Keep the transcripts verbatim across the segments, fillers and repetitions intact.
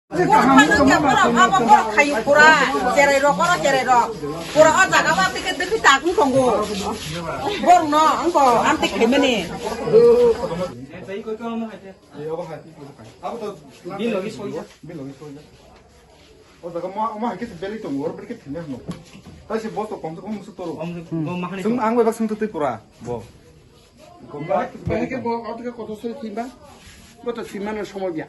Borok hamo khe borok hamo borok khayu pura cherai rok oro cherai rok pura o jaga o amtwi khe dwkhi tak wng tongo borok no wngko amtwi khaimani. Abo to bil logi soya. Bil logi soya. O jaga mo mo hai khe belai tongo oro belai khe thangya hano. Tai se bo to kom se kom se toro. Kom se kom mahani. Sung ang bai bak sung twi pura bo. Bahai ke bo auto ke koto soi thimba. Bo to thimma no somo biya.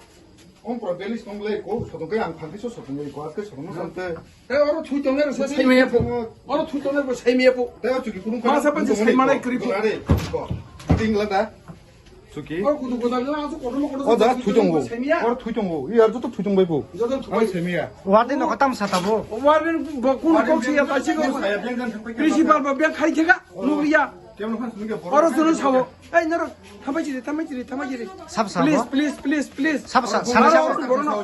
Om pro belis tong le ko, sotong ke ang phanti so sotong le ko, aske sotong no sante. Te oro thui tong le se sai me po. Oro thui tong le ko sai me po. Te o chuki kurung. Ma sa pa sai ma nai kri po. Are ko. Ting la da. Chuki. Oro kudu kudu la so koto mo koto. O da thui tong go. Oro thui tong go. I ar joto thui tong bai po. Joto thui. Ai sai me ya. Warden no khatam sa tabo. Warden bo kun kok si ya ta si ko. Principal ba beng khai thega. Nuya. Oro sunu sabo. Ei, noro, thambai chiri, thambai chiri, thambai chiri. Sab sabo. Please, please, please, please. Sab sa, sab sa. Oro sabo.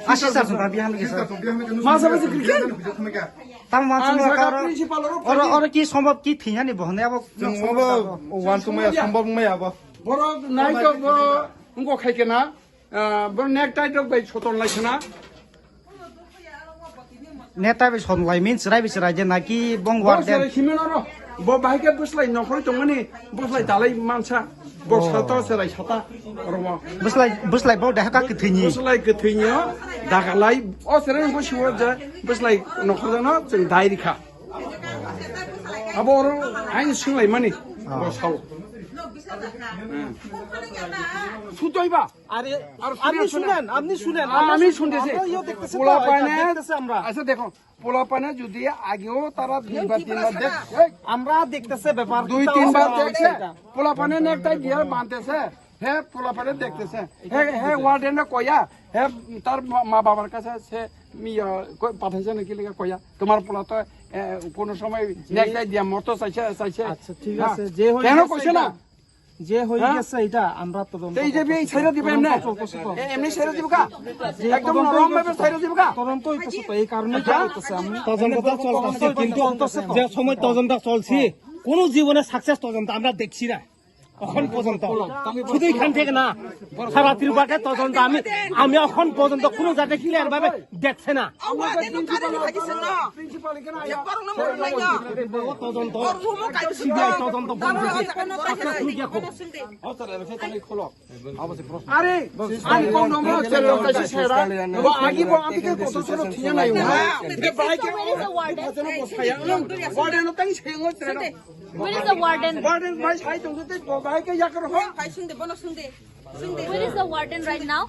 Assistant song, bihan lagi sir. Ma sabo chiri. Tam ma sunu ka oro. Oro, oro ki sombhob ki thing ani bohne abo. Sombhob wan sumaya, sombhob maya abo. Borok nai to bo, ngo khai kena. Ah, bo necktie rok bai soton lai khna. Necktie bai soton lai means chwrai bai chwrai je naki bong warden. Bo chwrai simi noro. Bo bahai khe bwslai nokhorwi tongmani, bwslai dalai mansa. Bo sata chwrai sata. Oro bo. Bwslai, bwslai bo deha ka kwthwini. Bwslai kwthwini o dagalai. O chwrai bo siwo je bwslai nokhorjakno chwng dai rikha. Abo oro aini swnglaimani. Bo sao. Sutoi ba? আরে, আর আপনি শুনে শুনেন, শুনে। আপনি শুনেন, আমরা আমি শুনতেছি। আমরা ইয়ে দেখতেছি তো, পোলাপানে, এটা দেখতেছি আমরা। আচ্ছা, দেখো, পোলাপানে যদি আগেও তারা দুইবার, তিনবার দেখ-, এই, আমরা দেখতেছে ব্যাপার, দুই, তিনবার দেখছে, এটা। পোলাপানে নেকটাই দিয়ে বাঁধতেছে, হ্যাঁ, পোলাপানে দেখতেছে। হ্যাঁ, হ্যাঁ, ওয়ার্ডেনে কইয়া, হ্যাঁ, তার মা, মা বাবার কাছে সে, ইয়া, কই-, পাঠাইছে নাকি লেখা কইয়া, তোমার পোলা তো, এ, কোনো সময় নেকটাই দিয়ে মরতে চাইছে, চাইছে। আচ্ছা, ঠিক আছে, যে হয়ে কেন গেছে কইছে এটা, না? যে হয়ে গেছে এটা আমরা তদন্ত এই যে এই করতেছি। ছাইরা দিবে এমনি? তদন্ত চলতেছে তো। এ, এমনি ছাইরা দিবে কা? যে একদম তদন্ত নরম ভাবে হইতেছে। ছাইরা দিবে কা? তদন্ত হইতেছে তো, এই কারণেই তো হ্যাঁ? হইতেছে। আমি তদন্ত তো চলতেছে, কিন্তু চলতেছে তো। যে সময় তদন্ত চলছে, কোনো জীবনে সাকসেস তদন্ত আমরা দেখছি না এখন পর্যন্ত। শুধু এখান থেকে না, সারা ত্রিপুরাতে তদন্ত আমি, আমি এখন পর্যন্ত কোনো জায়গায় ক্লিয়ার ভাবে দেখছে না। Awa, tei no kari ni hagi se no. Borok no mori lai no. Todonto. Borok no mori lai no. Sibai todonto. Tamo aja kono tamo aja kono sinde. Are, ani kong no mo chelo kaisa sera. Bo agi bo ami ke koto soro thiya nai. Bahai ke. Where is the warden? Warden no tang se ngo sera. Where is the warden? Warden bai sai tong te bo bahai ke yakar ho. Kai sinde, bono sinde. Sinde. Where is the warden right now?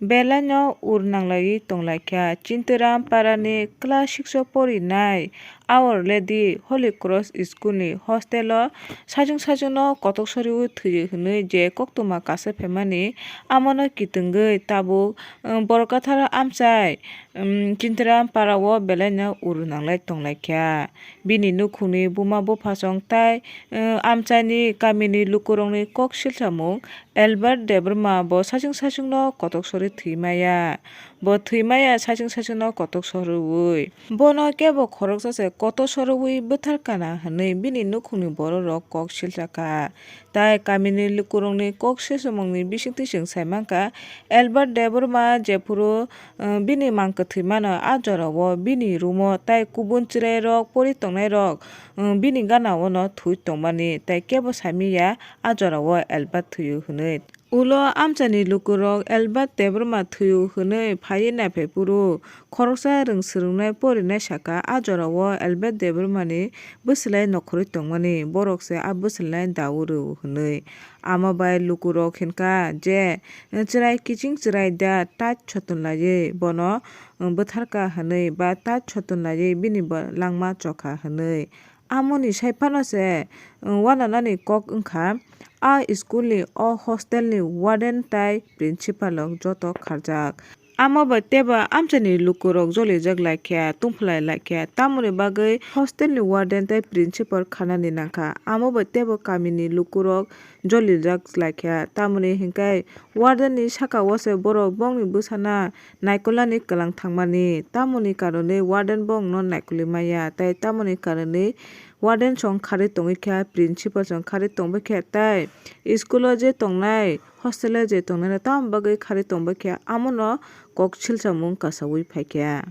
Belai no ur nanglaiwi tonglaikha Chinturam parani class six o porinai Our Lady Holy Cross School ni hostel o sajwng sajwng no kotok soriwi thwiwi hwnwi je koktwma kasa phaimani, amo no kitwngwi tabuk, um, borok kwthar amchai, um, Chinturam para o belai no ur nanglai tonglaikha. Bini nukhungni buma buphasong tai, eh, amchaini kamini lukurokni kok silsamung Albert Debbarma bo sachwng sachwngno kotok sori thwi maya. Bo thwi maya sachwng sachwngno kotok soriwi. Bono kebo khoroksa se kotok soriwi bwthar kana hwnwi bini nukhungni bororok kok silsakha. Tai kamini lukurokni kok silsamungni bisingtwi chwng sai mankha, Albert Debbarma jephuru, eh, bini mang kwthwi mano, a jorao bini room-o tai kubun chwrairok pori tongnairok, eh, bini gana-o no thwi tongmani, tai kebo saimanya a jorao Albert thwio hwnwi. Ulo amchaini lukurok Albert Debbarma thwio hwnwi phaiwi naiphaipuru, khoroksa rwng swrwngnai porinai saka, a jorao Albert Debbarmani bwswlai nokhorwi tongmani, borok se a bwswlai daui rw hwnwi. Amo bai lukurok hinkha je, chwrai kiching chwrai da tait soton laiwi bono bwtharkha hwnwi ba tait soton laiwi bini bo langma chokha hwnwi. Amoni sai phano se, wananani kok wngkha a school ni o hostel ni warden tai principal rok joto kharjak. Amo bai teibo amchaini lukurok jolijak laikha, tungphlai laikha, tamoni bagwi hostel ni warden tei principal khanani nangkha. Amo bai teibo kamini lukurok jolijak laikha, tamoni hinkhe warden ni saka o se borok bongni bwsana naikolnani kwlang thangmani, tamoni karonwi warden bongno naikolwi maya, tei tamoni karonwi Warden song kharwi tongwi kha, principal song kharwi tongwi kha, tei school o je tongnai, hostel o je tongnai no tamo bagwi kharwi tongwi kha, amono kok silsamung kasawi phaikha.